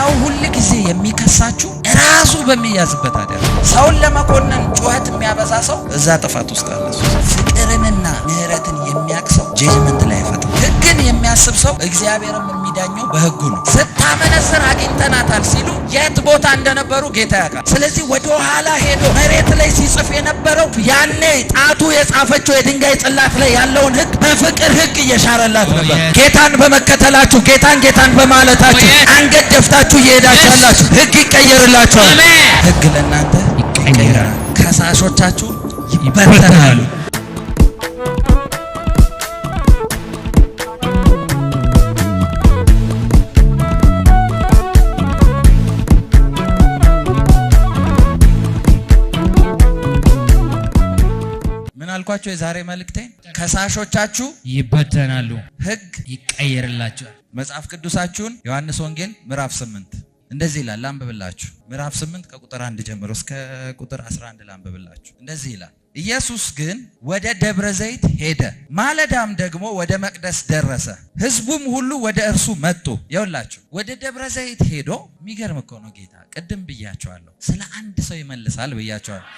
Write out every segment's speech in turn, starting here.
ሰው ሁል ጊዜ የሚከሳችሁ ራሱ በሚያዝበት አይደል። ሰውን ለመኮነን ጩኸት የሚያበዛ ሰው እዛ ጥፋት ውስጥ አለ። ፍቅርንና ምህረትን የሚያቅ ሰው judgment ላይ አይፈጥም። ህግን የሚያስብ ሰው እግዚአብሔርም የሚዳኘው በህጉ ነው። ስታመነዝር አግኝተናታል ሲሉ የት ቦታ እንደነበሩ ጌታ ያውቃል። ስለዚህ ወደ ኋላ ሄዶ መሬት ላይ ሲጽፍ የነበረው ያኔ ጣቱ የጻፈችው የድንጋይ ጽላት ላይ ያለውን ህግ በፍቅር ህግ እየሻረላት ነበር። ጌታን በመከተላችሁ፣ ጌታን ጌታን በማለታችሁ፣ አንገት ደፍታችሁ እየሄዳችሁ ያላችሁ ህግ ይቀየርላችኋል። ህግ ለእናንተ ይቀየራል። ከሳሾቻችሁ ይበተናሉ። ምን አልኳቸው? የዛሬ መልእክቴ ከሳሾቻችሁ ይበተናሉ፣ ህግ ይቀየርላቸዋል። መጽሐፍ ቅዱሳችሁን ዮሐንስ ወንጌል ምዕራፍ 8 እንደዚህ ይላል፣ ላንብብላችሁ። ምዕራፍ 8 ከቁጥር 1 ጀምሮ እስከ ቁጥር 11 ላንብብላችሁ። እንደዚህ ይላል። ኢየሱስ ግን ወደ ደብረ ዘይት ሄደ፣ ማለዳም ደግሞ ወደ መቅደስ ደረሰ። ህዝቡም ሁሉ ወደ እርሱ መጡ። ይኸውላችሁ ወደ ደብረ ዘይት ሄዶ፣ የሚገርም እኮ ነው ጌታ። ቅድም ብያቸዋለሁ፣ ስለ አንድ ሰው ይመልሳል ብያቸዋለሁ።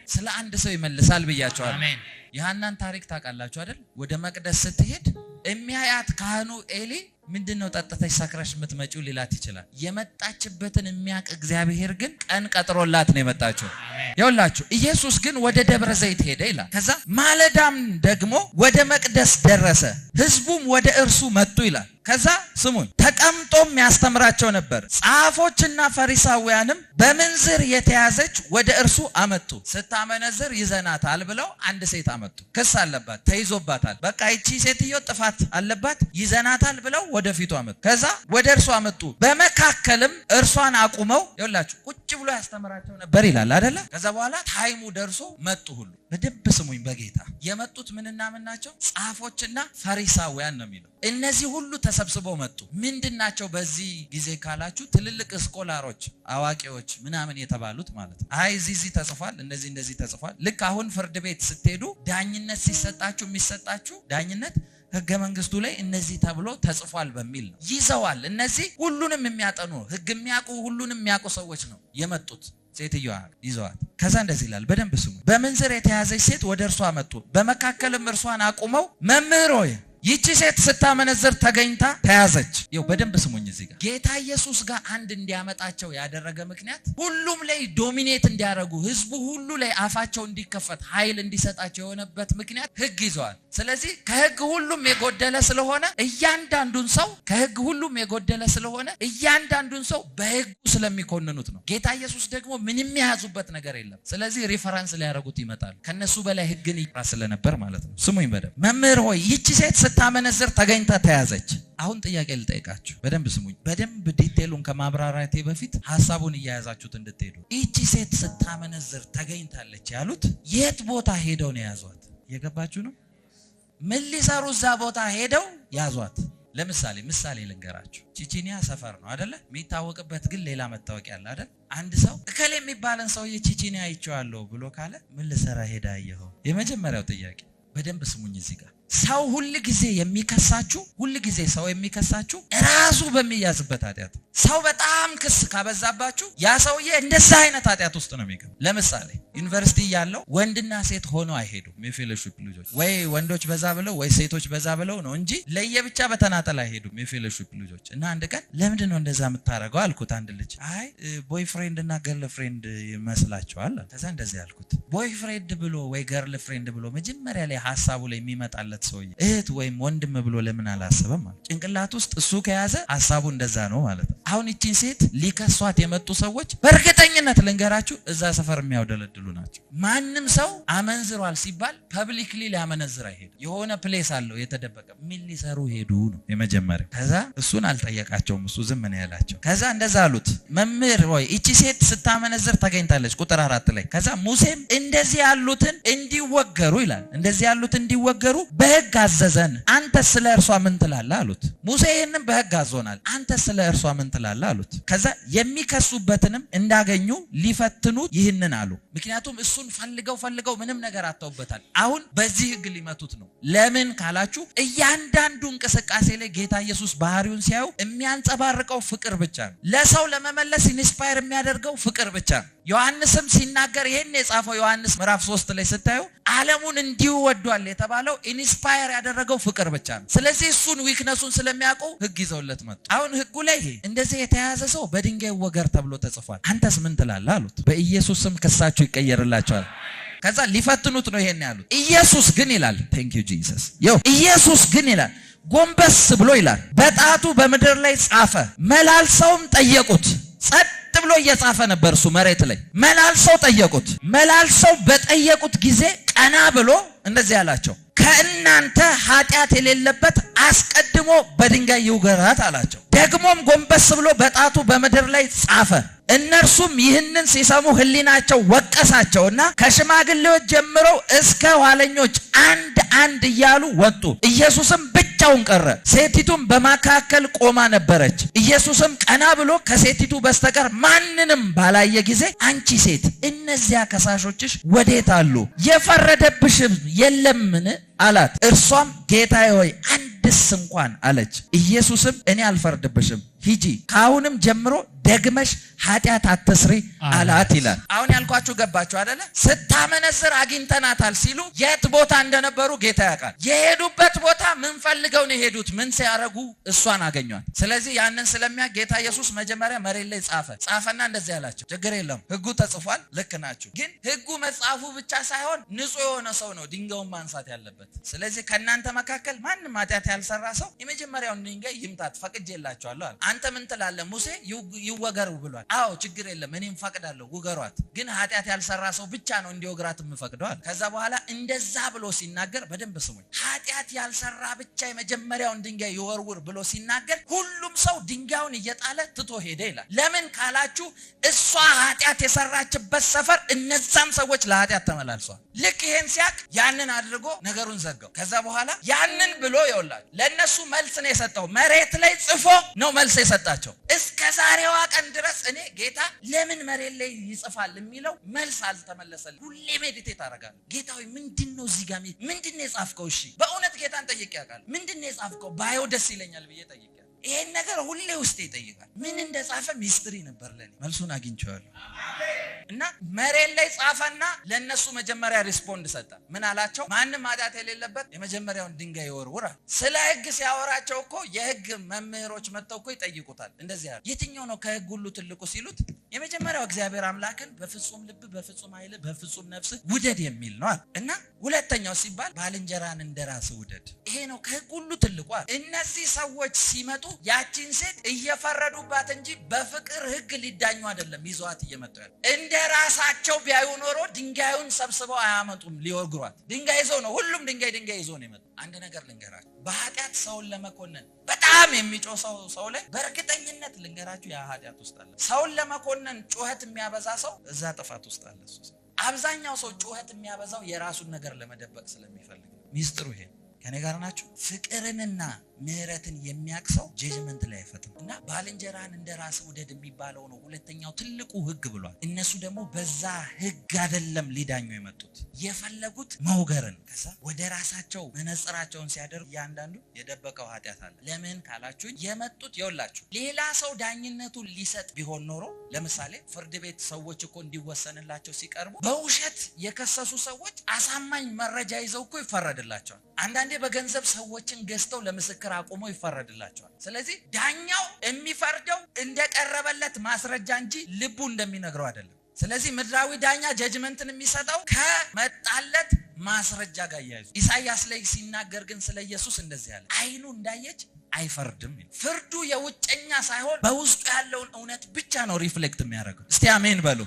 ስለ አንድ ሰው ይመልሳል ብያቸዋለሁ። አሜን። የሐናን ታሪክ ታውቃላችሁ አይደል? ወደ መቅደስ ስትሄድ የሚያያት ካህኑ ኤሊ ምንድነው ጠጥተሽ ሰክረሽ የምትመጪው ሊላት ይችላል። የመጣችበትን የሚያውቅ እግዚአብሔር ግን ቀን ቀጥሮላት ነው የመጣችው። ይኸውላችሁ ኢየሱስ ግን ወደ ደብረ ዘይት ሄደ ይላል። ከዛ ማለዳም ደግሞ ወደ መቅደስ ደረሰ፣ ህዝቡም ወደ እርሱ መጡ ይላል። ከዛ ስሙኝ፣ ተቀምጦም ያስተምራቸው ነበር። ጸሐፎችና ፈሪሳውያንም በምንዝር የተያዘች ወደ እርሱ አመጡ። ስታመነዝር ይዘናታል ብለው አንድ ሴት አመጡ። ክስ አለባት፣ ተይዞባታል። በቃ ይቺ ሴትዮ ጥፋት አለባት፣ ይዘናታል ብለው ወደፊቱ አመጡ። ከዛ ወደ እርሱ አመጡ። በመካከልም እርሷን አቁመው፣ ይኸውላችሁ ቁጭ ብሎ ያስተምራቸው ነበር ይላል አይደለ? ከዛ በኋላ time ኡ ደርሶ መጡ ሁሉ። በደንብ ስሙኝ፣ በጌታ የመጡት ምንና ምን ናቸው? ጸሐፎችና ፈሪሳውያን ነው የሚለው። እነዚህ ሁሉ ተሰብስበው መጡ። ምንድናቸው በዚህ ጊዜ ካላችሁ ትልልቅ scholar ኦች፣ አዋቂዎች ምናምን የተባሉት ማለት ነው። አይ እዚህ እዚህ ተጽፏል፣ እንደዚህ እንደዚህ ተጽፏል። ልክ አሁን ፍርድ ቤት ስትሄዱ ዳኝነት ሲሰጣችሁ የሚሰጣችሁ ዳኝነት ህገ መንግስቱ ላይ እነዚህ ተብሎ ተጽፏል በሚል ነው። ይዘዋል። እነዚህ ሁሉንም የሚያጠኑ፣ ህግ የሚያውቁ፣ ሁሉንም የሚያውቁ ሰዎች ነው የመጡት። ሴትዮዋ ይዘዋት። ከዛ እንደዚህ ይላል፣ በደንብ ስሙ። በምንዝር የተያዘች ሴት ወደ እርሷ መጡ። በመካከልም እርሷን አቁመው መምህር ሆይ ይቺ ሴት ስታመነዝር ተገኝታ ተያዘች። ይኸው በደንብ ስሙኝ። እዚህ ጋር ጌታ ኢየሱስ ጋር አንድ እንዲያመጣቸው ያደረገ ምክንያት ሁሉም ላይ dominate እንዲያደርጉ፣ ህዝቡ ሁሉ ላይ አፋቸው እንዲከፈት ኃይል እንዲሰጣቸው የሆነበት ምክንያት ህግ ይዘዋል። ስለዚህ ከህግ ሁሉም የጎደለ ስለሆነ እያንዳንዱን ሰው ከህግ ሁሉም የጎደለ ስለሆነ እያንዳንዱን ሰው በህጉ ስለሚኮንኑት ነው። ጌታ ኢየሱስ ደግሞ ምንም የያዙበት ነገር የለም። ስለዚህ reference ሊያደርጉት ይመጣሉ። ከነሱ በላይ ህግን ይራ ስለነበር ማለት ነው። ስሙኝ በደንብ። መምህር ሆይ ይቺ ሴት ስታመነዝር ተገኝታ ተያዘች። አሁን ጥያቄ ልጠይቃችሁ፣ በደንብ ስሙኝ። በደንብ detail ኡን ከማብራራቴ በፊት ሀሳቡን እያያዛችሁት እንድትሄዱ። ይቺ ሴት ስታመነዝር ተገኝታለች ያሉት የት ቦታ ሄደው ነው የያዟት? እየገባችሁ ነው? ምን ሊሰሩ እዛ ቦታ ሄደው ያዟት? ለምሳሌ ምሳሌ ልንገራችሁ። ቺቺኒያ ሰፈር ነው አይደለ? የሚታወቅበት ግን ሌላ መታወቂያ አለ አይደል? አንድ ሰው እከሌ የሚባልን ሰውዬ ቺቺኒያ አይቼዋለሁ ብሎ ካለ ምን ልሰራ ሄዳ አየኸው? የመጀመሪያው ጥያቄ። በደንብ ስሙኝ። እዚህ ጋር ሰው ሁል ጊዜ የሚከሳችሁ፣ ሁል ጊዜ ሰው የሚከሳችሁ ራሱ በሚያዝበት ኃጢአት። ሰው በጣም ክስ ካበዛባችሁ ያ ሰውዬ እንደዛ አይነት ኃጢአት ውስጥ ነው የሚገባው። ለምሳሌ ዩኒቨርሲቲ ያለው ወንድና ሴት ሆኖ አይሄዱም። የ fellowship ልጆች ወይ ወንዶች በዛ ብለው ወይ ሴቶች በዛ ብለው ነው እንጂ ለየብቻ በተናጠል አይሄዱም የ fellowship ልጆች። እና አንድ ቀን ለምንድን ነው እንደዛ የምታደርገው አልኩት። አንድ ልጅ አይ boyfriend እና girlfriend ይመስላቸዋል። ከዛ እንደዚህ አልኩት፣ boyfriend ብሎ ወይ girlfriend ብሎ መጀመሪያ ላይ ሀሳቡ ላይ የሚመጣለት ሰውዬ እህት ወይም ወንድም ብሎ ለምን አላሰበም? ማለት ጭንቅላት ውስጥ እሱ ከያዘ ሀሳቡ እንደዛ ነው ማለት ነው። አሁን ይቺን ሴት ሊከሷት የመጡ ሰዎች በእርግጠኝነት ልንገራችሁ እዛ ሰፈር የሚያውደለድሉ ናቸው። ማንም ሰው አመንዝሯል ሲባል publicly ሊያመነዝር አይሄድም። የሆነ place አለው የተደበቀ። ምን ሊሰሩ ሄዱ ነው የመጀመሪያው። ከዛ እሱን አልጠየቃቸውም፣ እሱ ዝም ነው ያላቸው። ከዛ እንደዛ አሉት፣ መምህር ሆይ ይቺ ሴት ስታመነዝር ተገኝታለች፣ ቁጥር 4 ላይ። ከዛ ሙሴም እንደዚህ ያሉትን እንዲወገሩ ይላል፣ እንደዚህ ያሉትን እንዲወገሩ በህግ አዘዘን፣ አንተ ስለ እርሷ ምን ትላለህ አሉት። ሙሴ ይህንን በህግ አዞናል፣ አንተ ስለ እርሷ ምን ትላለህ አሉት። ከዛ የሚከሱበትንም እንዳገኙ ሊፈትኑት ይህንን አሉ። ምክንያቱም እሱን ፈልገው ፈልገው ምንም ነገር አጥተውበታል። አሁን በዚህ ህግ ሊመቱት ነው። ለምን ካላችሁ እያንዳንዱ እንቅስቃሴ ላይ ጌታ ኢየሱስ ባህሪውን ሲያዩ የሚያንጸባርቀው ፍቅር ብቻ ነው። ለሰው ለመመለስ inspire የሚያደርገው ፍቅር ብቻ ነው። ዮሐንስም ሲናገር ይሄን የጻፈው ዮሐንስ ምዕራፍ 3 ላይ ስታዩ ዓለሙን እንዲሁ ወዷል የተባለው inspire ያደረገው ፍቅር ብቻ ነው። ስለዚህ እሱን weakness ኡን ስለሚያውቁ ህግ ይዘውለት መጡ። አሁን ህጉ ላይ ይሄ እንደዚህ የተያዘ ሰው በድንጋይ ወገር ተብሎ ተጽፏል። አንተስ ምን ትላለህ አሉት። በኢየሱስ ስም ክሳችሁ ይቀየርላችኋል። ከዛ ሊፈትኑት ነው ይሄን ያሉት። ኢየሱስ ግን ይላል thank you Jesus። ኢየሱስ ግን ይላል ጎንበስ ብሎ ይላል በጣቱ በምድር ላይ ጻፈ። መላልሰውም ጠየቁት። ጸጥ ብሎ እየጻፈ ነበር እሱ መሬት ላይ። መላልሰው ጠየቁት። መላልሰው በጠየቁት ጊዜ ቀና ብሎ እንደዚህ አላቸው፣ ከእናንተ ኃጢአት የሌለበት አስቀድሞ በድንጋይ ይውገራት አላቸው። ደግሞም ጎንበስ ብሎ በጣቱ በምድር ላይ ጻፈ። እነርሱም ይህንን ሲሰሙ ህሊናቸው ወቀሳቸውና ከሽማግሌዎች ጀምረው እስከ ኋለኞች አንድ አንድ እያሉ ወጡ። ኢየሱስም ብቻውን ቀረ። ሴቲቱም በመካከል ቆማ ነበረች። ኢየሱስም ቀና ብሎ ከሴቲቱ በስተቀር ማንንም ባላየ ጊዜ አንቺ ሴት እነዚያ ከሳሾችሽ ወዴት አሉ? የፈረደብሽም የለምን አላት። እርሷም ጌታዬ ሆይ አንድስ እንኳን አለች። ኢየሱስም እኔ አልፈርድብሽም፣ ሂጂ ከአሁንም ጀምሮ ደግመሽ ኃጢአት አትስሪ አላት ይላል። አሁን ያልኳችሁ ገባችሁ አይደለ? ስታመነዝር አግኝተናታል ሲሉ የት ቦታ እንደነበሩ ጌታ ያውቃል። የሄዱበት ቦታ ምን ፈልገው ነው የሄዱት? ምን ሲያረጉ እሷን አገኟት። ስለዚህ ያንን ስለሚያውቅ ጌታ ኢየሱስ መጀመሪያ መሬት ላይ ጻፈ። ጻፈና እንደዚህ አላቸው፣ ችግር የለም ህጉ ተጽፏል፣ ልክ ናችሁ። ግን ህጉ መጻፉ ብቻ ሳይሆን ንጹህ የሆነ ሰው ነው ድንጋዩን ማንሳት ያለበት። ስለዚህ ከእናንተ መካከል ማንም ኃጢአት ያልሰራ ሰው የመጀመሪያውን ድንጋይ ይምታት ፈቅጄላችኋለሁ አለ። አንተ ምን ትላለህ? ሙሴ ይወገሩ ብሏል። አዎ ችግር የለም እኔም ፈቅዳለሁ፣ ውገሯት። ግን ኃጢአት ያልሰራ ሰው ብቻ ነው እንዲወግራት የምፈቅደው አለ። ከዛ በኋላ እንደዛ ብሎ ሲናገር በደንብ ስሙኝ። ኃጢአት ያልሰራ ብቻ የመጀመሪያውን ድንጋይ ይወርውር ብሎ ሲናገር ሁሉም ሰው ድንጋዩን እየጣለ ትቶ ሄደ ይላል። ለምን ካላችሁ እሷ ኃጢአት የሰራችበት ሰፈር እነዛም ሰዎች ለኃጢአት ተመላልሷል። ልክ ይሄን ሲያቅ ያንን አድርጎ ነገሩን ዘጋው። ከዛ በኋላ ያንን ብሎ ይወላል ለነሱ መልስ ነው የሰጠው። መሬት ላይ ጽፎ ነው መልስ የሰጣቸው። እስከ ዛሬዋ ቀን ድረስ እኔ ጌታ ለምን መሬት ላይ ይጽፋል የሚለው መልስ አልተመለሰልኝ። ሁሌ meditate አደርጋለሁ። ጌታ ሆይ ምንድነው እዚህ ጋር ምንድነው የጻፍከው? እሺ በእውነት ጌታን ጠይቄ አውቃለሁ። ምንድነው የጻፍከው ባየው ደስ ይለኛል ብዬ ጠይቄ ይሄን ነገር ሁሌ ውስጥ ይጠይቃል። ምን እንደጻፈ mystery ነበር ለኔ። መልሱን አግኝቼዋለሁ። እና መሬት ላይ ጻፈና ለነሱ መጀመሪያ respond ሰጠ። ምን አላቸው? ማንም ኃጢአት የሌለበት የመጀመሪያውን ድንጋይ ይወርውራል። ስለ ህግ ሲያወራቸው እኮ የህግ መምህሮች መጥተው እኮ ይጠይቁታል። እንደዚህ ያሉ የትኛው ነው ከህግ ሁሉ ትልቁ ሲሉት የመጀመሪያው እግዚአብሔር አምላክን በፍጹም ልብ፣ በፍጹም ኃይል፣ በፍጹም ነፍስ ውደድ የሚል ነው አለ። እና ሁለተኛው ሲባል ባልንጀራን እንደራስህ ውደድ። ይሄ ነው ከህግ ሁሉ ትልቁ አለ። እነዚህ ሰዎች ሲመጡ ያቺን ሴት እየፈረዱባት እንጂ በፍቅር ህግ ሊዳኙ አይደለም ይዘዋት እየመጡ ያሉ። እንደ ራሳቸው ቢያዩ ኖሮ ድንጋዩን ሰብስበው አያመጡም ሊወግሯት። ድንጋይ ይዘው ነው ሁሉም ድንጋይ ይዘው ነው የመጡት። አንድ ነገር ልንገራችሁ፣ በኃጢአት ሰውን ለመኮነን በጣም የሚጮህ ሰው ላይ በእርግጠኝነት ልንገራችሁ ያ ኃጢአት ውስጥ አለ። ሰውን ለመኮነን ጩኸት የሚያበዛ ሰው እዛ ጥፋት ውስጥ አለ። አብዛኛው ሰው ጩኸት የሚያበዛው የራሱን ነገር ለመደበቅ ስለሚፈልግ ነው። ሚስጥሩ ይሄ ከኔ ጋር ናችሁ። ፍቅርንና ምህረትን የሚያቅሰው judgment ላይ አይፈጥም። እና ባልንጀራን እንደራስህ ውደድ የሚባለው ነው ሁለተኛው ትልቁ ህግ ብሏል። እነሱ ደግሞ በዛ ህግ አይደለም ሊዳኙ የመጡት፣ የፈለጉት መውገርን። ከዛ ወደ ራሳቸው መነጽራቸውን ሲያደርጉ እያንዳንዱ የደበቀው ኃጢአት አለ። ለምን ካላችሁ የመጡት ይኸውላችሁ ሌላ ሰው ዳኝነቱን ሊሰጥ ቢሆን ኖሮ ለምሳሌ ፍርድ ቤት ሰዎች እኮ እንዲወሰንላቸው ሲቀርቡ በውሸት የከሰሱ ሰዎች አሳማኝ መረጃ ይዘው እኮ ይፈረድላቸዋል። አንዳንዴ በገንዘብ ሰዎችን ገዝተው ለምስክር አቁሞ ይፈረድላቸዋል። ስለዚህ ዳኛው የሚፈርደው እንደቀረበለት ማስረጃ እንጂ ልቡ እንደሚነግረው አይደለም። ስለዚህ ምድራዊ ዳኛ judgment ን የሚሰጠው ከመጣለት ማስረጃ ጋር ያይዙ። ኢሳይያስ ላይ ሲናገር ግን ስለ ኢየሱስ እንደዚህ ያለ አይኑ እንዳየች አይፈርድም። ፍርዱ የውጨኛ ሳይሆን በውስጡ ያለውን እውነት ብቻ ነው reflect የሚያደርገው። እስቲ አሜን በሉ።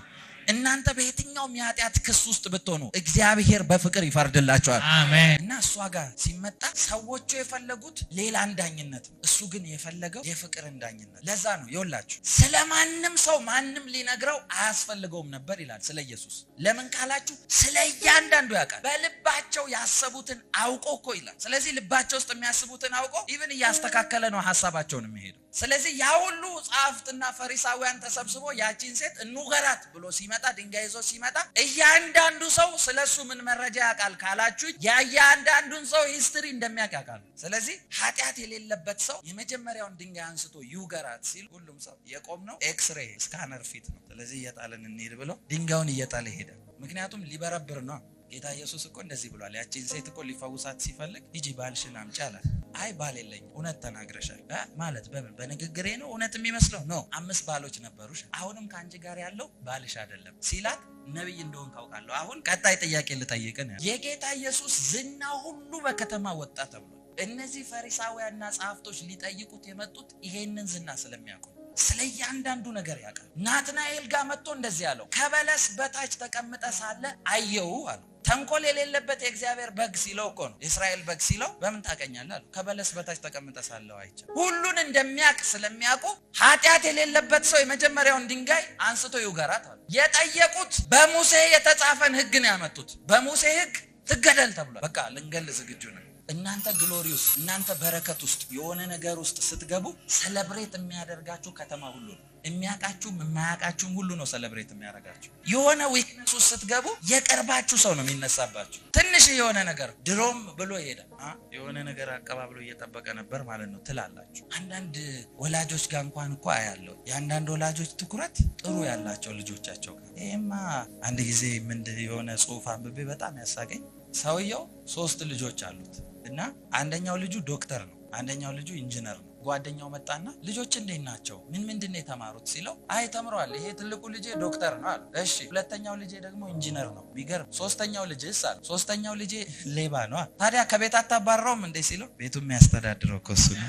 እናንተ በየትኛውም የኃጢአት ክስ ውስጥ ብትሆኑ እግዚአብሔር በፍቅር ይፈርድላችኋል። አሜን። እና እሷ ጋር ሲመጣ ሰዎቹ የፈለጉት ሌላን ዳኝነት ነው፣ እሱ ግን የፈለገው የፍቅርን ዳኝነት። ለዛ ነው ይኸውላችሁ ስለማንም ሰው ማንም ሊነግረው አያስፈልገውም ነበር ይላል ስለ ኢየሱስ። ለምን ካላችሁ ስለ እያንዳንዱ ያውቃል። በልባቸው ያሰቡትን አውቆ እኮ ይላል። ስለዚህ ልባቸው ውስጥ የሚያስቡትን አውቆ even እያስተካከለ ነው ሐሳባቸውን የሚሄደው። ስለዚህ ያ ሁሉ ጸሐፍትና ፈሪሳውያን ተሰብስቦ ያቺን ሴት እንውገራት ብሎ ሲመጣ፣ ድንጋይ ይዞ ሲመጣ፣ እያንዳንዱ ሰው ስለሱ ምን መረጃ ያውቃል ካላችሁ የእያንዳንዱን ሰው history እንደሚያውቅ ያውቃል። ስለዚህ ኃጢአት የሌለበት ሰው የመጀመሪያውን ድንጋይ አንስቶ ይውገራት ሲል ሁሉም ሰው የቆምነው X-ray scanner ፊት ነው። ስለዚህ እየጣልን እንሂድ ብሎ ድንጋዩን እየጣለ ይሄዳል። ምክንያቱም ሊበረብር ነው። ጌታ ኢየሱስ እኮ እንደዚህ ብሏል። ያቺን ሴት እኮ ሊፈውሳት ሲፈልግ ሂጂ ባልሽን አምጪ አላት። አይ ባል የለኝም። እውነት ተናግረሻል ማለት በምን በንግግሬ ነው እውነት የሚመስለው ነው። 5 ባሎች ነበሩሽ፣ አሁንም ከአንቺ ጋር ያለው ባልሽ አይደለም ሲላት ነብይ እንደሆን ካውቃለሁ። አሁን ቀጣይ ጥያቄ ልጠይቅን። የጌታ ኢየሱስ ዝና ሁሉ በከተማ ወጣ ተብሏል። እነዚህ ፈሪሳውያንና ጸሐፍቶች ሊጠይቁት የመጡት ይሄንን ዝና ስለሚያውቁ ስለ እያንዳንዱ ነገር ያውቃል። ናትናኤል ጋር መጥቶ እንደዚህ አለው፣ ከበለስ በታች ተቀምጠ ሳለ አየው አለው። ተንኮል የሌለበት የእግዚአብሔር በግ ሲለው እኮ ነው፣ የእስራኤል በግ ሲለው በምን ታቀኛለህ አለው። ከበለስ በታች ተቀምጠ ሳለው አይቼ። ሁሉን እንደሚያውቅ ስለሚያውቁ ኃጢአት የሌለበት ሰው የመጀመሪያውን ድንጋይ አንስቶ ይውገራት አሉ። የጠየቁት በሙሴ የተጻፈን ሕግ ነው ያመጡት። በሙሴ ሕግ ትገደል ተብሏል። በቃ ልንገል ዝግጁ ነን። እናንተ glory ውስጥ፣ እናንተ በረከት ውስጥ፣ የሆነ ነገር ውስጥ ስትገቡ celebrate የሚያደርጋችሁ ከተማ ሁሉ ነው። የሚያውቃችሁም የማያውቃችሁም ሁሉ ነው celebrate የሚያደርጋችሁ። የሆነ weakness ውስጥ ስትገቡ የቅርባችሁ ሰው ነው የሚነሳባችሁ። ትንሽ የሆነ ነገር ድሮም ብሎ ይሄዳል። የሆነ ነገር አቀባብሎ እየጠበቀ ነበር ማለት ነው ትላላችሁ። አንዳንድ ወላጆች ጋር እንኳን እኮ አያለሁ። የአንዳንድ ወላጆች ትኩረት ጥሩ ያላቸው ልጆቻቸው ጋር። ይሄማ አንድ ጊዜ ምንድን የሆነ ጽሁፍ አንብቤ በጣም ያሳቀኝ። ሰውየው 3 ልጆች አሉት እና አንደኛው ልጁ ዶክተር ነው፣ አንደኛው ልጁ ኢንጂነር ነው። ጓደኛው መጣና ልጆች እንዴት ናቸው? ምን ምንድን ነው የተማሩት ሲለው አይ ተምረዋል፣ ይሄ ትልቁ ልጄ ዶክተር ነው አለ። እሺ ሁለተኛው ልጄ ደግሞ ኢንጂነር ነው። ቢገርም ሶስተኛው ልጅስ አለ። ሶስተኛው ልጄ ሌባ ነው አለ። ታዲያ ከቤት አታባረውም እንዴ ሲለው ቤቱ የሚያስተዳድረው እኮ እሱ ነው።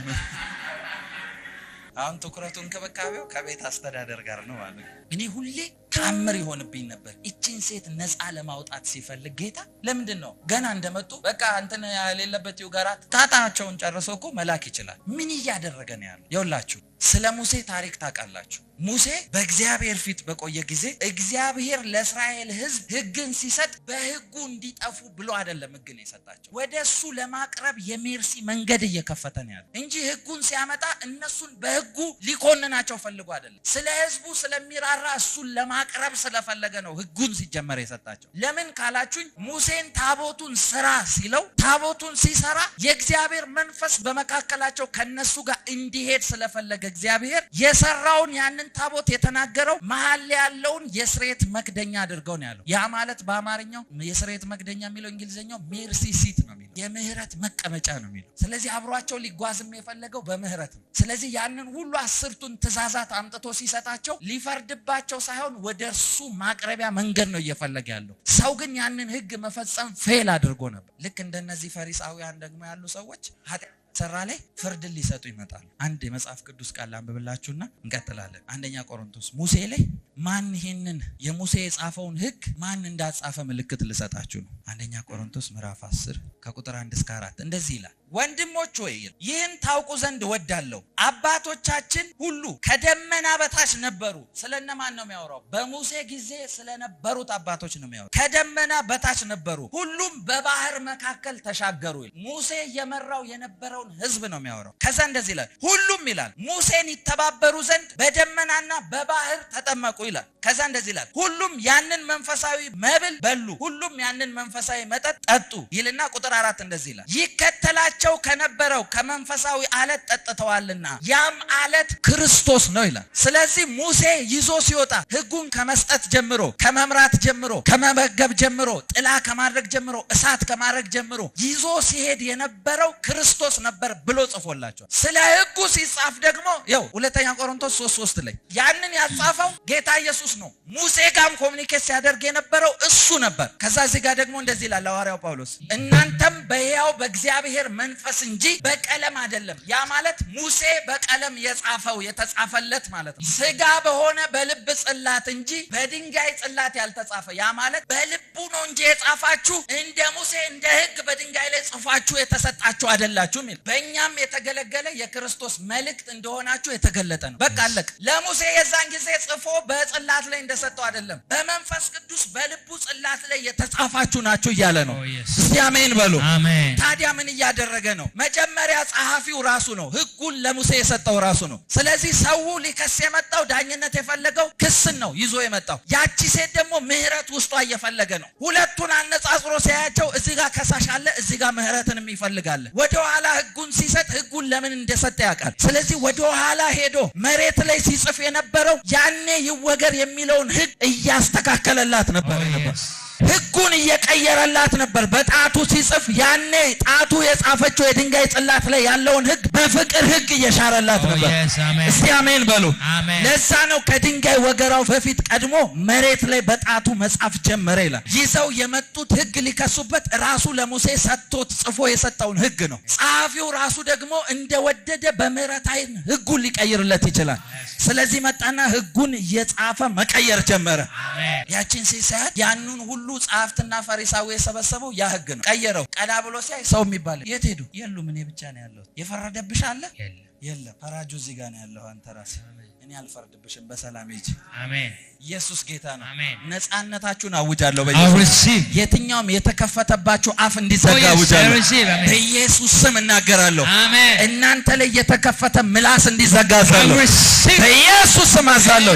አሁን ትኩረቱ እንክብካቤው ከቤት አስተዳደር ጋር ነው ማለት ነው። እኔ ሁሌ ታምር ይሆንብኝ ነበር። እቺን ሴት ነፃ ለማውጣት ሲፈልግ ጌታ ለምንድን ነው ገና እንደመጡ በቃ እንትን የሌለበት ይውገራት ጣጣቸውን ጨርሶ እኮ መላክ ይችላል። ምን እያደረገ ነው ያለው? ይኸውላችሁ ስለ ሙሴ ታሪክ ታውቃላችሁ። ሙሴ በእግዚአብሔር ፊት በቆየ ጊዜ እግዚአብሔር ለእስራኤል ሕዝብ ሕግን ሲሰጥ በሕጉ እንዲጠፉ ብሎ አይደለም ሕግን የሰጣቸው፣ ወደ እሱ ለማቅረብ የ mercy መንገድ እየከፈተ ነው ያለው እንጂ ሕጉን ሲያመጣ እነሱን በሕጉ ሊኮንናቸው ፈልጎ አይደለም። ስለ ሕዝቡ ስለሚራራ እሱን ለማቅረብ ስለፈለገ ነው ሕጉን ሲጀመር የሰጣቸው። ለምን ካላችሁኝ ሙሴን ታቦቱን ስራ ሲለው ታቦቱን ሲሰራ የእግዚአብሔር መንፈስ በመካከላቸው ከነሱ ጋር እንዲሄድ ስለፈለገ እግዚአብሔር የሰራውን ያንን ታቦት የተናገረው መሀል ያለውን የስርየት መክደኛ አድርገው ነው ያለው። ያ ማለት በአማርኛው የስርየት መክደኛ የሚለው እንግሊዘኛው mercy seat ነው የሚለው፣ የምህረት መቀመጫ ነው የሚለው። ስለዚህ አብሯቸው ሊጓዝም የፈለገው በምህረት ነው። ስለዚህ ያንን ሁሉ 10ቱን ትእዛዛት አምጥቶ ሲሰጣቸው ሊፈርድባቸው ሳይሆን ወደ እርሱ ማቅረቢያ መንገድ ነው እየፈለገ ያለው። ሰው ግን ያንን ህግ መፈጸም fail አድርጎ ነበር። ልክ እንደነዚህ ፈሪሳውያን ደግሞ ያሉ ሰዎች ኃጢአት ሰራ ላይ ፍርድን ሊሰጡ ይመጣሉ። አንድ የመጽሐፍ ቅዱስ ቃል አንብብላችሁና እንቀጥላለን። አንደኛ ቆሮንቶስ ሙሴ ላይ ማን ይሄንን የሙሴ የጻፈውን ህግ ማን እንዳጻፈ ምልክት ልሰጣችሁ ነው። አንደኛ ቆሮንቶስ ምዕራፍ 10 ከቁጥር 1 እስከ 4 እንደዚህ ይላል። ወንድሞች ሆይ ይህን ታውቁ ዘንድ እወዳለሁ፣ አባቶቻችን ሁሉ ከደመና በታች ነበሩ። ስለነማን ነው የሚያወራው? በሙሴ ጊዜ ስለነበሩት አባቶች ነው የሚያወራው። ከደመና በታች ነበሩ፣ ሁሉም በባህር መካከል ተሻገሩ። ሙሴ የመራው የነበረውን ህዝብ ነው የሚያወራው። ከዛ እንደዚህ ይላል፣ ሁሉም ይላል ሙሴን ይተባበሩ ዘንድ በደመናና በባህር ተጠመቁ ይላል። ከዛ እንደዚህ ይላል፣ ሁሉም ያንን መንፈሳዊ መብል በሉ፣ ሁሉም ያንን መንፈሳዊ መጠጥ ጠጡ ይልና ቁጥር 4 እንደዚህ ይላል፣ ይከተላቸው ከነበረው ከመንፈሳዊ አለት ጠጥተዋልና ያም አለት ክርስቶስ ነው ይላል። ስለዚህ ሙሴ ይዞ ሲወጣ ህጉን ከመስጠት ጀምሮ፣ ከመምራት ጀምሮ፣ ከመመገብ ጀምሮ፣ ጥላ ከማድረግ ጀምሮ፣ እሳት ከማድረግ ጀምሮ ይዞ ሲሄድ የነበረው ክርስቶስ ነበር ብሎ ጽፎላቸዋል። ስለ ህጉ ሲጻፍ ደግሞ ያው ሁለተኛ ቆሮንቶስ 3:3 ላይ ያንን ያጻፈው ጌታ ኢየሱስ ነው። ሙሴ ጋርም communicate ሲያደርግ የነበረው እሱ ነበር። ከዛ እዚህ ጋር ደግሞ እንደዚህ ይላል ሐዋርያው ጳውሎስ፣ እናንተም በሕያው በእግዚአብሔር መንፈስ እንጂ በቀለም አይደለም። ያ ማለት ሙሴ በቀለም የጻፈው የተጻፈለት ማለት ነው። ስጋ በሆነ በልብ ጽላት እንጂ በድንጋይ ጽላት ያልተጻፈ። ያ ማለት በልቡ ነው እንጂ የጻፋችሁ እንደ ሙሴ እንደ ህግ በድንጋይ ላይ ጽፋችሁ የተሰጣችሁ አይደላችሁም ይላል። በእኛም የተገለገለ የክርስቶስ መልእክት እንደሆናችሁ የተገለጠ ነው። በቃ አለቀ። ለሙሴ የዛን ጊዜ ጽፎ በጽላት ላይ እንደሰጠ እየሰጠው አይደለም። በመንፈስ ቅዱስ በልቡ ጽላት ላይ የተጻፋችሁ ናችሁ እያለ ነው። Oh, yes. እስቲ አሜን በሉ። አሜን። ታዲያ ምን እያደረገ ነው? መጀመሪያ ጸሐፊው ራሱ ነው። ህጉን ለሙሴ የሰጠው ራሱ ነው። ስለዚህ ሰው ሊከስ የመጣው ዳኝነት የፈለገው ክስን ነው ይዞ የመጣው። ያቺ ሴት ደግሞ ምህረት ውስጧ እየፈለገ ነው። ሁለቱን አነጻጽሮ ሲያያቸው እዚህ ጋር ከሳሽ አለ፣ እዚህ ጋር ምህረትን የሚፈልግ አለ። ወደ ኋላ ህጉን ሲሰጥ ህጉን ለምን እንደሰጠ ያውቃል። ስለዚህ ወደ ኋላ ሄዶ መሬት ላይ ሲጽፍ የነበረው ያኔ ይወገር የሚለውን ህግ እያስተካከለላት ነበር Oh, ነበር yes. ህጉን እየቀየረላት ነበር። በጣቱ ሲጽፍ ያኔ ጣቱ የጻፈችው የድንጋይ ጽላት ላይ ያለውን ህግ በፍቅር ህግ እየሻረላት Oh, ነበር። yes. አሜን። እስቲ አሜን በሉ። አሜን። ለዛ ነው ከድንጋይ ወገራው በፊት ቀድሞ መሬት ላይ በጣቱ መጻፍ ጀመረ ይላል። ይዘው የመጡት ህግ ሊከሱበት ራሱ ለሙሴ ሰጥቶት ጽፎ የሰጠውን ህግ ነው። ጸሐፊው ራሱ ደግሞ እንደወደደ በምህረት ዓይን ህጉን ሊቀይርለት ይችላል። ስለዚህ መጣና ህጉን እየጻፈ መቀየር ጀመረ። አሜን። ያችን ሴት ሳያት ያንን ሁሉ ጸሐፍትና ፈሪሳዊ የሰበሰበው ያ ህግ ነው። ቀየረው። ቀና ብሎ ሲያይ ሰው የሚባል የት ሄዱ? የሉም። እኔ ብቻ ነው ያለሁት። የፈረደብሽ አለ? የለም። የለም። ፈራጁ እዚህ ጋር ነው ያለው። አንተ ራስህ እኔ አልፈርድብሽም። በሰላም ሂጂ። አሜን። ኢየሱስ ጌታ ነው። አሜን። ነፃነታችሁን አውጃለሁ I በኢየሱስ receive. የትኛውም የተከፈተባችሁ አፍ እንዲዘጋ Oh, yes, I አውጃለሁ። receive. አሜን። በኢየሱስ ስም እናገራለሁ። አሜን። እናንተ ላይ የተከፈተ ምላስ እንዲዘጋ I አዛለሁ። receive. በኢየሱስ ስም አዛለሁ።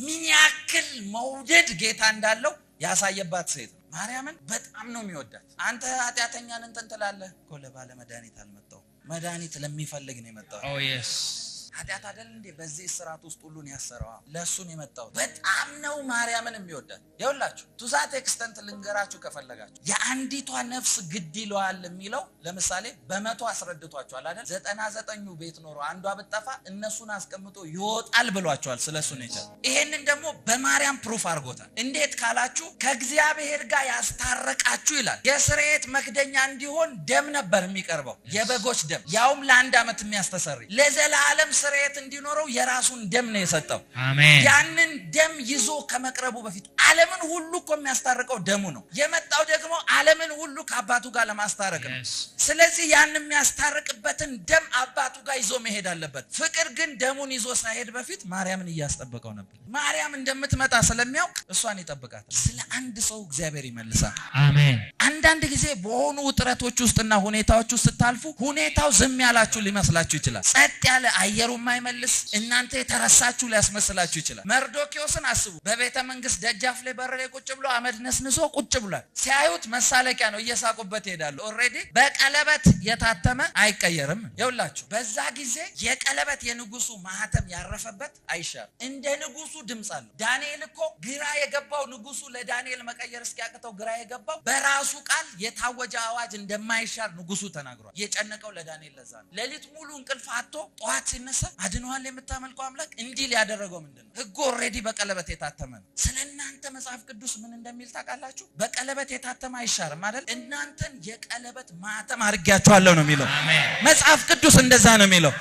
ምን ያክል መውደድ ጌታ እንዳለው ያሳየባት ሴት ነው። ማርያምን በጣም ነው የሚወዳት። አንተ ኃጢአተኛን እንትን ትላለህ እኮ፣ ለባለ መድኃኒት አልመጣሁም፣ መድኃኒት ለሚፈልግ ነው የመጣሁት። Oh, yes. ኃጢአት አይደል እንዴ በዚህ እስራት ውስጥ ሁሉን ያሰረዋ? ለእሱ ነው የመጣሁት። በጣም ነው ማርያምን የሚወዳት። ይኸውላችሁ to that extent ልንገራችሁ ከፈለጋችሁ፣ የአንዲቷ ነፍስ ግድ ይለዋል የሚለው ለምሳሌ በ100 አስረድቷቸዋል አይደል? 99ኙ ቤት ኖሮ አንዷ ብጠፋ እነሱን አስቀምጦ ይወጣል ብሏቸዋል። ስለ እሱ nature ይሄንን ደግሞ በማርያም proof አድርጎታል። እንዴት ካላችሁ ከእግዚአብሔር ጋር ያስታረቃችሁ ይላል። የስርየት መክደኛ እንዲሆን ደም ነበር የሚቀርበው፣ የበጎች ደም፣ ያውም ለአንድ ዓመት የሚያስተሰርይ። ለዘላለም ስርየት እንዲኖረው የራሱን ደም ነው የሰጠው። አሜን። ያንን ደም ይዞ ከመቅረቡ በፊት ዓለምን ሁሉ እኮ የሚያስታርቀው ደሙ ነው። የመጣው ደግሞ ዓለምን ሁሉ ከአባቱ ጋር ለማስታረቅ ነው። ስለዚህ ያን የሚያስታርቅበትን ደም አባቱ ጋር ይዞ መሄድ አለበት። ፍቅር ግን ደሙን ይዞ ሳይሄድ በፊት ማርያምን እያስጠበቀው ነበር። ማርያም እንደምትመጣ ስለሚያውቅ እሷን ይጠብቃታል። ስለ አንድ ሰው እግዚአብሔር ይመልሳል። አሜን። አንዳንድ ጊዜ በሆኑ ውጥረቶች ውስጥና ሁኔታዎች ውስጥ ስታልፉ ሁኔታው ዝም ያላችሁ ሊመስላችሁ ይችላል። ጸጥ ያለ፣ አየሩ የማይመልስ፣ እናንተ የተረሳችሁ ሊያስመስላችሁ ይችላል። መርዶኪዎስን አስቡ። በቤተ መንግስት ደጃፍ ላይ በር ላይ ቁጭ ብሎ አመድ ነስንሶ ቁጭ ብሏል። ሲያዩት መሳለቂያ ነው፣ እየሳቁበት ይሄዳሉ። Already በቀለበት የታተመ አይቀየርም። ይኸውላችሁ በዛ ጊዜ የቀለበት የንጉሱ ማህተም ያረፈበት አይሻርም። እንደ ንጉሱ ድምፅ አለው። ዳንኤል እኮ ግራ የገባው፣ ንጉሱ ለዳንኤል መቀየር እስኪያቅተው ግራ የገባው በራሱ ቃል የታወጀ አዋጅ እንደማይሻር ንጉሱ ተናግሯል። የጨነቀው ለዳንኤል ለዛ ነው። ሌሊት ሙሉ እንቅልፍ አጥቶ ጠዋት ሲነሳ አድነዋል የምታመልከው አምላክ እንዲህ ሊያደረገው ምንድን ነው? ህጉ already በቀለበት የታተመ ነው። ስለ እናንተ መጽሐፍ ቅዱስ ምን እንደሚል ታውቃላችሁ? በቀለበት የታተመ አይሻርም አይደል? እናንተን የቀለበት ማህተም አድርጌያችኋለሁ ነው የሚለው። አሜን። መጽሐፍ ቅዱስ እንደዛ ነው የሚለው።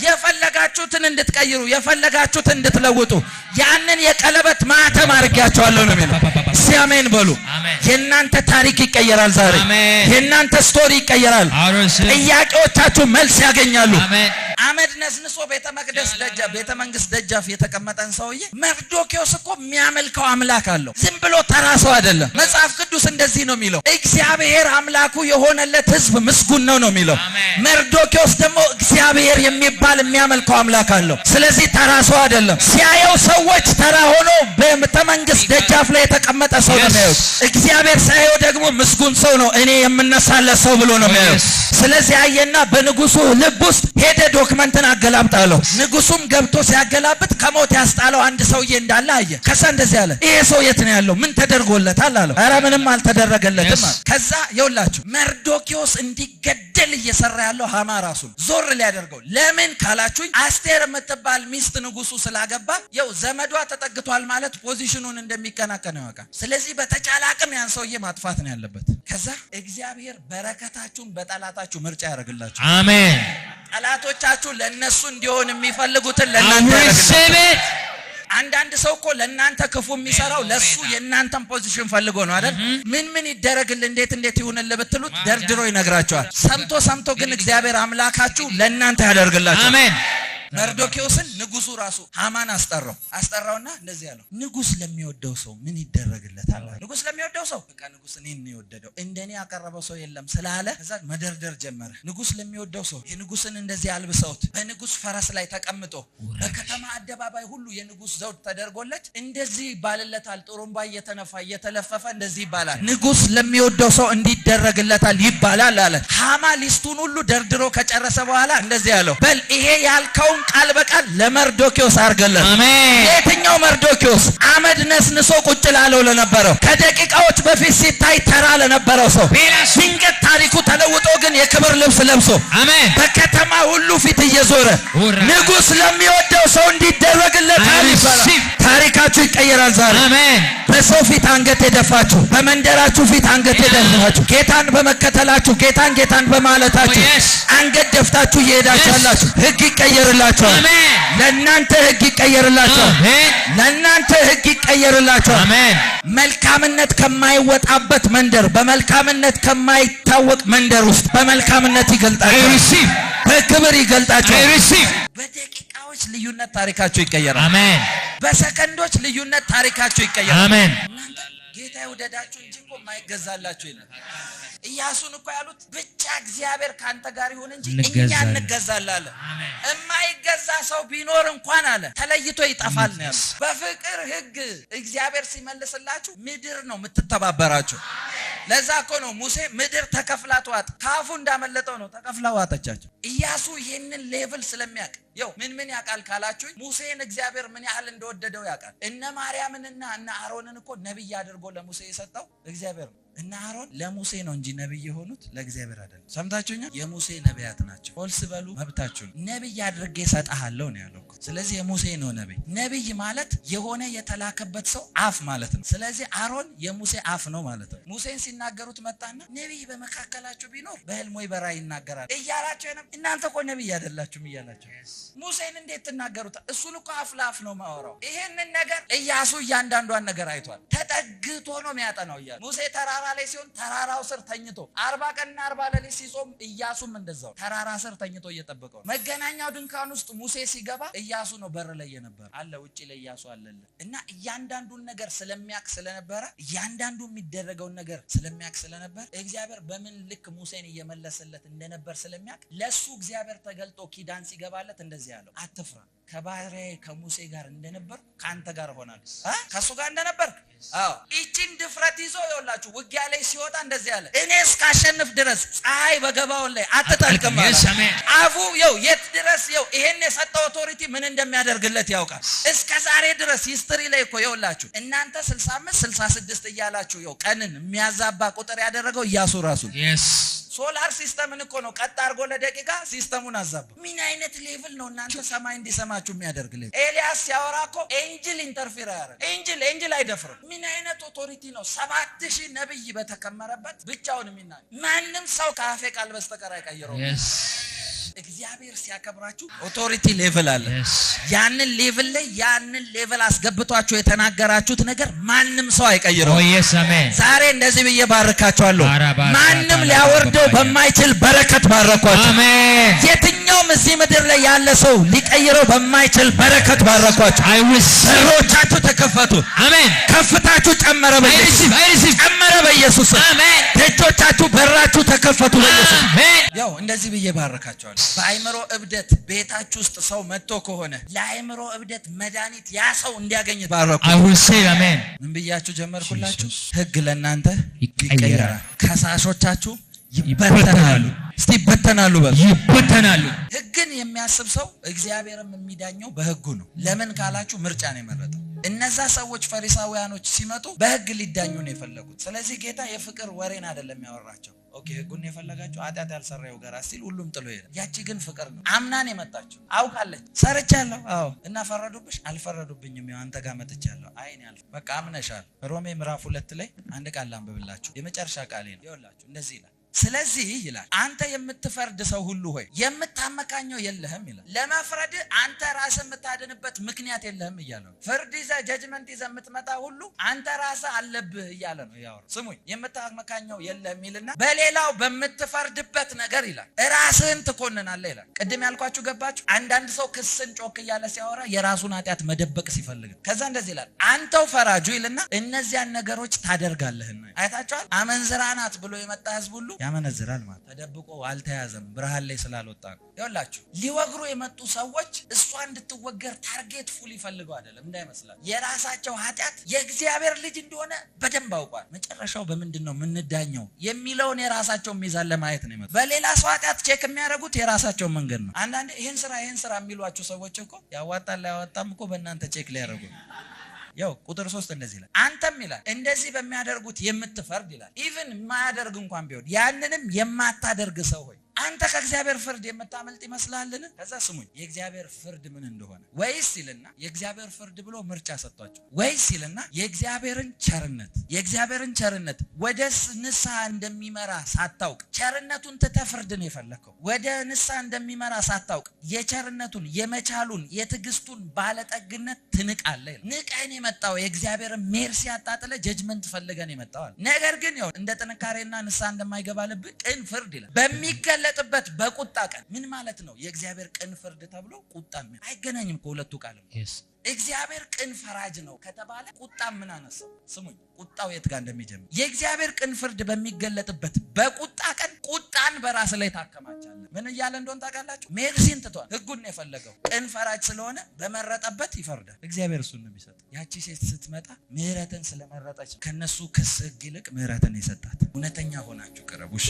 የፈለጋችሁትን እንድትቀይሩ፣ የፈለጋችሁትን እንድትለውጡ ያንን የቀለበት ማህተም አድርጌያችኋለሁ ነው የሚለው። እስቲ አሜን በሉ። አሜን። የእናንተ ታሪክ ይቀየራል ዛሬ። አሜን። የእናንተ story ይቀየራል። I receive. ጥያቄዎቻችሁ መልስ ያገኛሉ። አሜን። አመድ ነስንሶ ቤተ መቅደስ ደጃፍ፣ ቤተ መንግስት ደጃፍ የተቀመጠን ሰውዬ መርዶኪዎስ እኮ የሚያመልከው አምላክ አለው። ዝም ብሎ ተራ ሰው አይደለም። መጽሐፍ ቅዱስ እንደዚህ ነው የሚለው፣ እግዚአብሔር አምላኩ የሆነለት ሕዝብ ምስጉን ነው ነው የሚለው። አሜን። መርዶኪዎስ ደግሞ እግዚአብሔር የሚባል የሚያመልከው አምላክ አለው። ስለዚህ ተራ ሰው አይደለም። ሲያየው ሰዎች ተራ ሆኖ በቤተ መንግስት ደጃፍ ላይ የተቀመጠ ሰው ነው የሚያዩት። እግዚአብሔር ሳየው ደግሞ ምስጉን ሰው ነው፣ እኔ የምነሳለት ሰው ብሎ ነው የሚያየው። Yes. ስለዚህ አየና በንጉሱ ልብ ውስጥ ሄደ document ን አገላብጥ አለው። ንጉሱም ገብቶ ሲያገላብጥ ከሞት ያስጣለው አንድ ሰውዬ እንዳለ አየ። ከዛ እንደዚህ አለ፣ ይሄ ሰው የት ነው ያለው? ምን ተደርጎለታል አለው። ኧረ ምንም አልተደረገለትም Yes. አለ። ከዛ ይኸውላችሁ መርዶኪዎስ እንዲገደል እየሰራ ያለው ሀማ ራሱ ነው። ዞር ሊያደርገው ለምን ካላችሁኝ አስቴር የምትባል ሚስት ንጉሱ ስላገባ ያው ዘመዷ ተጠግቷል ማለት position ኑን እንደሚቀናቀን ያውቃል። ስለዚህ በተቻለ አቅም ያን ሰውዬ ማጥፋት ነው ያለበት። ከዛ እግዚአብሔር በረከታችሁን በጠላታችሁ ምርጫ ያደርግላችሁ። አሜን። ጠላቶቻችሁ ለነሱ እንዲሆን የሚፈልጉትን I ለእናንተ ያደርግላችሁ። receive it. አንዳንድ ሰው እኮ ለእናንተ ክፉ የሚሰራው ለሱ የእናንተን position ፈልጎ ነው አይደል? ምን ምን ይደረግልህ፣ እንዴት እንዴት ይሁንልህ ብትሉት ደርድሮ ይነግራቸዋል። ሰምቶ ሰምቶ ግን እግዚአብሔር አምላካችሁ ለእናንተ ያደርግላችኋል። አሜን። መርዶኪዎስን ንጉሱ ራሱ ሃማን አስጠራው። አስጠራውና እንደዚህ ያለው፣ ንጉስ ለሚወደው ሰው ምን ይደረግለታል? ንጉስ ለሚወደው ሰው፣ በቃ ንጉስ እኔን ነው የወደደው፣ እንደኔ ያቀረበው ሰው የለም ስላለ ከዛ መደርደር ጀመረ። ንጉስ ለሚወደው ሰው የንጉስን እንደዚህ አልብሰውት፣ በንጉስ ፈረስ ላይ ተቀምጦ፣ በከተማ አደባባይ ሁሉ የንጉስ ዘውድ ተደርጎለት እንደዚህ ይባልለታል። ጥሩምባ እየተነፋ እየተለፈፈ እንደዚህ ይባላል። ንጉስ ለሚወደው ሰው እንዲደረግለታል ይባላል አለ። ሃማ list ኡን ሁሉ ደርድሮ ከጨረሰ በኋላ እንደዚህ ያለው፣ በል ይሄ ያልከውን ቃል በቃል ለመርዶኪዎስ አድርገለት። አሜን። የትኛው መርዶኪዎስ? አመድ ነስንሶ ቁጭ ላለው ለነበረው፣ ከደቂቃዎች በፊት ሲታይ ተራ ለነበረው ሰው፣ ድንገት ታሪኩ ተለውጦ ግን የክብር ልብስ ለብሶ አሜን። በከተማ ሁሉ ፊት እየዞረ ውራ። ንጉስ ለሚወደው ሰው እንዲደረግለታል ይባላል። Receive. ታሪካችሁ ይቀየራል ዛሬ። አሜን። በሰው ፊት አንገት የደፋችሁ፣ በመንደራችሁ ፊት አንገት የደፋችሁ፣ ጌታን በመከተላችሁ፣ ጌታን ጌታን በማለታችሁ Oh, yes. አንገት ደፍታችሁ እየሄዳችሁ Yes. ያላችሁ፣ ህግ ይቀየርላችኋል። አሜን። ለእናንተ ህግ ይቀየርላችኋል። አሜን። ለእናንተ ህግ ይቀየርላችኋል። አሜን። መልካምነት ከማይወጣበት መንደር፣ በመልካምነት ከማይታወቅ መንደር ውስጥ በመልካምነት I ይገልጣችኋል። receive. በክብር I ይገልጣችኋል። receive. በደቂቃዎች ልዩነት ታሪካችሁ ይቀየራል። አሜን። በሰከንዶች ልዩነት ታሪካችሁ ይቀየራል። አሜን። እናንተ ጌታ ይውደዳችሁ እንጂ እኮ የማይገዛላችሁ የለም። ኢያሱን እኮ ያሉት ብቻ እግዚአብሔር ከአንተ ጋር ይሁን እንጂ እኛ እንገዛለን። እንገዛለን አለ። የማይገዛ ሰው ቢኖር እንኳን አለ ተለይቶ ይጠፋል ነው ያሉት። በፍቅር ህግ እግዚአብሔር ሲመልስላችሁ ምድር ነው የምትተባበራችሁ። ለዛ እኮ ነው ሙሴ ምድር ተከፍላ ትዋጥ፣ ካፉ እንዳመለጠው ነው ተከፍላ ዋጠቻቸው። ኢያሱ ይህንን level ስለሚያውቅ፣ ያው ምን ምን ያውቃል ካላችሁኝ፣ ሙሴን እግዚአብሔር ምን ያህል እንደወደደው ያውቃል። እነ ማርያምንና እነ አሮንን እኮ ነቢይ አድርጎ ለሙሴ የሰጠው እግዚአብሔር ነው። እነ አሮን ለሙሴ ነው እንጂ ነቢይ የሆኑት ለእግዚአብሔር አይደለም። ሰምታችሁኛል? የሙሴ ነቢያት ናቸው። False በሉ መብታችሁ ነው። ነቢይ አድርጌ እሰጥሃለሁ ነው ያለው እኮ። ስለዚህ የሙሴ ነው ነቢይ። ነቢይ ማለት የሆነ የተላከበት ሰው አፍ ማለት ነው። ስለዚህ አሮን የሙሴ አፍ ነው ማለት ነው። ሙሴን ሲናገሩት መጣና ነቢይ በመካከላችሁ ቢኖር በህልም ወይ በራእይ ይናገራል እያላቸው፣ እናንተ እኮ ነቢይ አይደላችሁም እያላቸው ሙሴን እንዴት ትናገሩት? እሱን እኮ አፍ ለአፍ ነው ማወራው። ይሄንን ነገር ኢያሱ እያንዳንዷን ነገር አይቷል። ተጠግቶ ነው የሚያጠናው እያሉ፣ ሙሴ ተራራ ላይ ሲሆን ተራራው ስር ተኝቶ 40 ቀንና 40 ሌሊት ሲጾም፣ ኢያሱም እንደዛው ተራራ ስር ተኝቶ እየጠበቀው ነው። መገናኛው ድንኳን ውስጥ ሙሴ ሲገባ ኢያሱ ነው በር ላይ የነበረ አለ፣ ውጭ ላይ ኢያሱ አለለ። እና እያንዳንዱን ነገር ስለሚያውቅ ስለነበረ፣ እያንዳንዱ የሚደረገውን ነገር ስለሚያውቅ ስለነበር፣ እግዚአብሔር በምን ልክ ሙሴን እየመለሰለት እንደነበር ስለሚያውቅ፣ ለሱ እግዚአብሔር ተገልጦ ኪዳን ሲገባለት እንደዚህ ያለው፣ አትፍራ፣ ከባሪያዬ ከሙሴ ጋር እንደነበር ከአንተ ጋር እሆናለሁ። እ? ከእሱ ጋር እንደነበር። አዎ፣ ይቺን ድፍረት ይዞ ይኸውላችሁ ውጊያ ላይ ሲወጣ እንደዚህ አለ፣ እኔ እስካሸንፍ ድረስ ፀሐይ በገባኦን ላይ አትጠልቅም አለ። Yes, amen. አፉ የው የት ድረስ የው ይሄን የሰጠው authority ምን እንደሚያደርግለት ያውቃል። እስከ ዛሬ ድረስ history ላይ እኮ ይኸውላችሁ እናንተ 65 66 እያላችሁ የው ቀንን የሚያዛባ ቁጥር ያደረገው ኢያሱ ራሱ ነው። Solar system ን እኮ ነው ቀጥ አድርጎ ለደቂቃ system ኡን አዛባ። ምን አይነት level ነው እናንተ ሰማይ እንዲሰማችሁ የሚያደርግ level? ኤልያስ ሲያወራ እኮ angel interfere አያደርግ። Angel አይደፍርም። ምን አይነት authority ነው? 7000 ነብይ በተከመረበት ብቻውን የሚናገር፣ ማንም ሰው ከአፌ ቃል በስተቀር አይቀይረውም። እግዚአብሔር ሲያከብራችሁ authority level አለ። ያንን level ላይ፣ ያንን level አስገብቷችሁ የተናገራችሁት ነገር ማንም ሰው አይቀይረውም። Oh yes, amen. ዛሬ እንደዚህ ብዬ ባርካችኋለሁ። ባራ ማንም ባራ ሊያወርደው ባራ። በማይችል በረከት ባረኳችሁ። አሜን። የትኛውም እዚህ ምድር ላይ ያለ ሰው ሊቀይረው በማይችል በረከት ባረኳችሁ። I receive. በሮቻችሁ ተከፈቱ። አሜን። ከፍታችሁ ጨመረ I በኢየሱስ receive. I receive. ጨመረ በኢየሱስ ስም። አሜን። ደጆቻችሁ በራችሁ ተከፈቱ በኢየሱስ። አሜን። ያው እንደዚህ ብዬ ባረካቸዋለሁ። በአይምሮ እብደት ቤታችሁ ውስጥ ሰው መጥቶ ከሆነ ለአይምሮ እብደት መድኃኒት ያ ሰው እንዲያገኝ ባረኩ። I receive. አሜን። ምን ብያችሁ ጀመርኩላችሁ? Jesus. ህግ ለእናንተ ይቀየራል። ይቀየራል። ከሳሾቻችሁ ይበተናሉ። ይበተናሉ። እስቲ ይበተናሉ በሉ። ይበተናሉ። ህግን የሚያስብ ሰው እግዚአብሔርም የሚዳኘው በህጉ ነው። ለምን ካላችሁ ምርጫ ነው የመረጠው። እነዛ ሰዎች ፈሪሳውያኖች ሲመጡ በህግ ሊዳኙ ነው የፈለጉት። ስለዚህ ጌታ የፍቅር ወሬን አይደለም ያወራቸው። Okay፣ ህጉን የፈለጋቸው ኃጢአት ያልሰራ ይውገራ ሲል ሁሉም ጥሎ ሄደ። ያቺ ግን ፍቅር ነው። አምናን የመጣችው አውቃለች። ሰርቻለሁ፣ አዎ። እና ፈረዱብሽ? አልፈረዱብኝም። ያው አንተ ጋር መጥቻለሁ። አይ እኔ አልፈ በቃ አምነሻል። ሮሜ ምዕራፍ 2 ላይ አንድ ቃል ላንብብላችሁ። የመጨረሻ ቃሌ ነው። ይኸውላችሁ እንደዚህ ይላል፣ ስለዚህ ይላል አንተ የምትፈርድ ሰው ሁሉ ሆይ የምታመካኘው የለህም ይላል። ለመፍረድ አንተ ራስህ የምታድንበት ምክንያት የለህም እያለ ነው። ፍርድ ይዘህ judgment ይዘህ የምትመጣ ሁሉ አንተ ራስህ አለብህ እያለ ነው ያወራው። ስሙኝ፣ የምታመካኘው የለህም ይልና በሌላው በምትፈርድበት ነገር ይላል ራስህን ትኮንናለህ ይላል። ቅድም ያልኳችሁ ገባችሁ? አንዳንድ ሰው ክስን ጮክ እያለ ሲያወራ የራሱን ኃጢአት መደበቅ ሲፈልግ ከዛ እንደዚህ ይላል አንተው ፈራጁ ይልና እነዚያን ነገሮች ታደርጋለህና። አይታችኋል? አመንዝራ ናት ብሎ የመጣ ህዝብ ሁሉ ያመነዝራል ማለት ተደብቆ አልተያዘም፣ ብርሃን ላይ ስላልወጣ ነው። ይኸውላችሁ ሊወግሩ የመጡ ሰዎች እሷ እንድትወገር target fully ፈልገው አይደለም እንዳይመስላችሁ። የራሳቸው ኃጢአት የእግዚአብሔር ልጅ እንደሆነ በደንብ አውቋል። መጨረሻው በምንድን ነው የምንዳኘው የሚለውን የራሳቸውን ሚዛን ለማየት ነው የመጡት። በሌላ ሰው ኃጢአት check የሚያደርጉት የራሳቸውን መንገድ ነው። አንዳንዴ ይህን ስራ ይህን ስራ የሚሏችሁ ሰዎች እኮ ያዋጣል ላያዋጣም እኮ በእናንተ check ሊያደርጉ ነው። ያው ቁጥር 3 እንደዚህ ይላል፣ አንተም ይላል እንደዚህ በሚያደርጉት የምትፈርድ ይላል። Even የማያደርግ እንኳን ቢሆን ያንንም የማታደርግ ሰው ሆይ አንተ ከእግዚአብሔር ፍርድ የምታመልጥ ይመስልሃልን? ከዛ ስሙኝ የእግዚአብሔር ፍርድ ምን እንደሆነ ወይስ ይልና የእግዚአብሔር ፍርድ ብሎ ምርጫ ሰጥቷቸው፣ ወይስ ይልና የእግዚአብሔርን ቸርነት ወደ ንስሐ እንደሚመራ ሳታውቅ ቸርነቱን ትተህ ፍርድን የፈለከው፣ ወደ ንስሐ እንደሚመራ ሳታውቅ የቸርነቱን፣ የመቻሉን፣ የትዕግስቱን ባለጠግነት ትንቃለህ ይላል። ንቀን የመጣው የእግዚአብሔርን mercy አጣጥለህ judgment ፈልገን የመጣው አለ። ነገር ግን ያው እንደ ጥንካሬና ንስሐ እንደማይገባ ልብ ቅን ፍርድ ይላል በሚገለጥበት በቁጣ ቀን። ምን ማለት ነው? የእግዚአብሔር ቅን ፍርድ ተብሎ ቁጣ አይገናኝም ከሁለቱ ቃል። እግዚአብሔር ቅን ፈራጅ ነው ከተባለ ቁጣ ምን አነሳው? ስሙኝ፣ ቁጣው የት ጋር እንደሚጀምር። የእግዚአብሔር ቅን ፍርድ በሚገለጥበት በቁጣ ቀን ቁጣን በራስ ላይ ታከማቻለህ። ምን እያለ እንደሆን ታውቃላችሁ? Mercy ን ትቷል። ህጉን ነው የፈለገው። ቅን ፈራጅ ስለሆነ በመረጠበት ይፈርዳል። እግዚአብሔር እሱን ነው የሚሰጥ። ያቺ ሴት ስትመጣ ምህረትን ስለመረጠች ከነሱ ክስ ህግ ይልቅ ምህረትን የሰጣት። እውነተኛ ሆናችሁ ቅረቡ። እሺ፣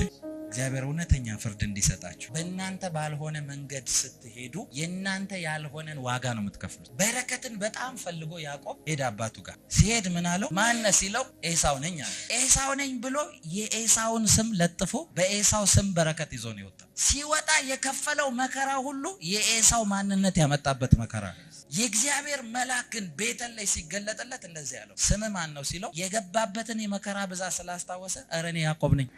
እግዚአብሔር እውነተኛ ፍርድ እንዲሰጣችሁ። በእናንተ ባልሆነ መንገድ ስትሄዱ የእናንተ ያልሆነን ዋጋ ነው የምትከፍሉት። በረከትን በጣም ፈልጎ ያዕቆብ ሄደ አባቱ ጋር። ሲሄድ ምን አለው? ማነህ ሲለው ኤሳው ነኝ አለ። ኤሳው ነኝ ብሎ የኤሳውን ስም ለጥፎ በኤሳው ስም በረከት ይዞ ነው የወጣው። ሲወጣ የከፈለው መከራ ሁሉ የኤሳው ማንነት ያመጣበት መከራ ነው። የእግዚአብሔር መልአክ ግን ቤተል ላይ ሲገለጥለት እንደዚህ ያለው፣ ስምህ ማን ነው ሲለው የገባበትን የመከራ ብዛት ስላስታወሰ ኧረ እኔ ያዕቆብ ነኝ።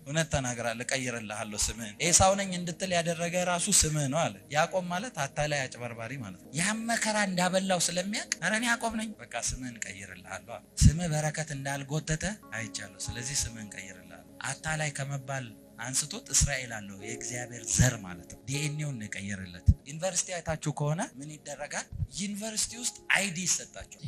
እውነት ተናግራለህ፣ እቀይርልሃለሁ ስምህን። ኤሳው ነኝ እንድትል ያደረገ ራሱ ስምህ ነው አለ። ያዕቆብ ማለት አታላይ አጭበርባሪ ማለት ነው። ያም መከራ እንዳበላው ስለሚያውቅ ኧረ እኔ ያዕቆብ ነኝ፣ በቃ ስምህን እቀይርልሃለሁ አለ። ስምህ በረከት እንዳልጎተተ አይቻለሁ፣ ስለዚህ ስምህን እቀይርልሃለሁ። አታላይ ከመባል አንስቶት እስራኤል አለው፣ የእግዚአብሔር ዘር ማለት ነው። ዲኤንኤውን ነው የቀየረለት። ዩኒቨርሲቲ አይታችሁ ከሆነ ምን ይደረጋል? ዩኒቨርሲቲ ውስጥ ID ይሰጣችኋል።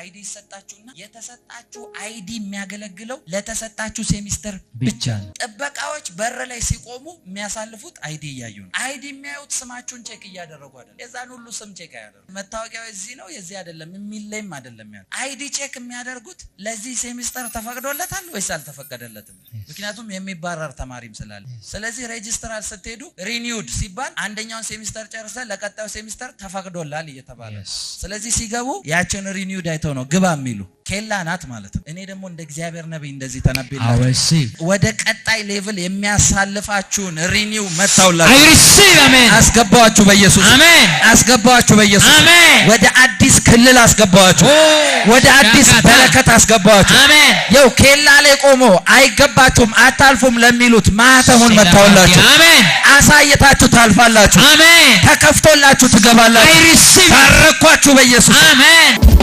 ID ይሰጣችሁና የተሰጣችሁ ID የሚያገለግለው ለተሰጣችሁ ሴሚስተር ብቻ ነው። ጥበቃዎች በር ላይ ሲቆሙ የሚያሳልፉት ID እያዩ ነው። ID የሚያዩት ስማችሁን check እያደረጉ አይደለም። የዛን ሁሉ ስም check አያደርጉ። መታወቂያው የዚህ ነው የዚህ አይደለም የሚለይም አይደለም። ያ ID check የሚያደርጉት ለዚህ ሴሚስተር ተፈቅዶለታል ወይስ አልተፈቀደለትም? ምክንያቱም የሚባረር ተማሪም ስላለ። ስለዚህ ሬጅስትራል ስትሄዱ renewed ሲባል አንደኛውን ሴሚስተር ጨርሰ ለቀጣዩ ሴሚስተር ተፈቅዶላል እየተባለ ስለዚህ ሲገቡ ያችን renewed አይተው ነው ግባ የሚሉ፣ ኬላ ናት ማለት ነው። እኔ ደግሞ እንደ እግዚአብሔር ነቢይ እንደዚህ ተነብይላችሁ ወደ ቀጣይ level የሚያሳልፋችሁን renew መታውላችሁ። አስገባዋችሁ በኢየሱስ። አስገባዋችሁ በኢየሱስ። ወደ አዲስ ክልል አስገባዋችሁ። ወደ አዲስ በረከት አስገባዋችሁ። ያው ኬላ ላይ ቆሞ አይገባችሁም አታልፉም ለሚሉት ማተሙን መታውላችሁ። አሳይታችሁ ታልፋላችሁ። ተከፍቶላችሁ ትገባላችሁ። ባረኳችሁ በኢየሱስ። አሜን።